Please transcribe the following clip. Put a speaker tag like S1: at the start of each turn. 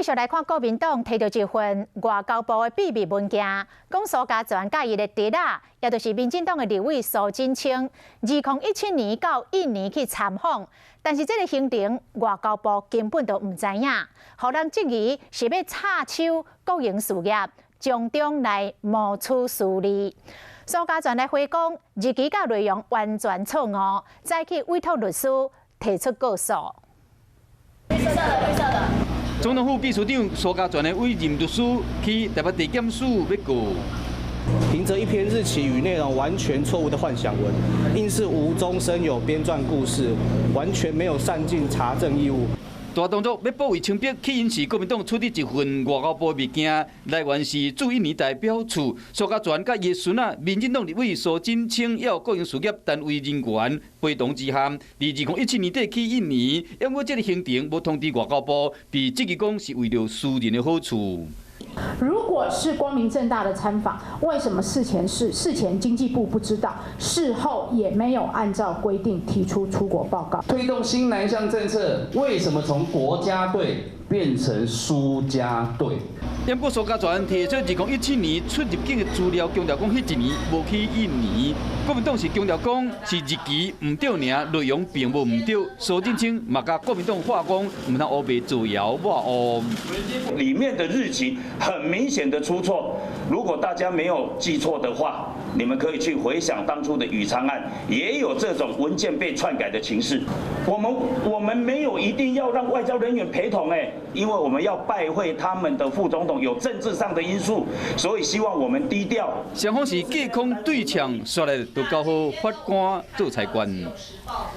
S1: 續來看國民黨提著一份外交部的秘密文件，講蘇嘉全佮伊的侄仔，也就是民進黨的立委蘇貞昌，2017年到印尼去參訪，但是這个行程外交部根本就毋知影，予人質疑是欲插手國營事業，從中來謀取私利。蘇嘉全來回講，日期佮內容完全錯誤，再去委託律師提出告訴。
S2: 綠色的，綠色的。
S3: 總統府秘書長蘇嘉全的委任律師去台北地檢署欲告。
S4: 憑著一篇日期與內容完全錯誤的幻想文，硬是無中生有編撰故事，完全沒有善盡查證義務。
S3: 大動作欲保衛清白，起因是國民黨處理一份外交部物件，來源是駐印尼代表處。蘇嘉全佮伊的孫仔，民進黨立委蘇貞昌，抑有國營事業單位人員陪同之下，佇2017年底去印尼，毋過這个行程無通知外交部，被質疑講是為著私人的好處。
S5: 如果是光明正大的參訪，為什麼事前經濟部不知道，事後也沒有按照規定提出出國報告？
S6: 推動新南向政策，為什麼從國家隊變成輸家隊？
S3: 毋過蘇嘉全提出2017年出入境的資料，強調講彼一年無去印尼。國民黨是強調講是日期毋對爾，內容並無毋對。蘇貞昌嘛共國民黨話講，毋通烏白造謠抹烏。
S7: 裡面的日期很明顯的出錯，如果大家沒有記錯的話，你們可以去回想當初的宇昌案，也有這種文件被篡改的情勢。我們沒有一定要讓外交人員陪同，誒，因為我們要拜會他們的副總統，有政治上的因素，所以希望我們低調。
S3: 雙方是隔空對嗆，煞來就交予法官做裁決。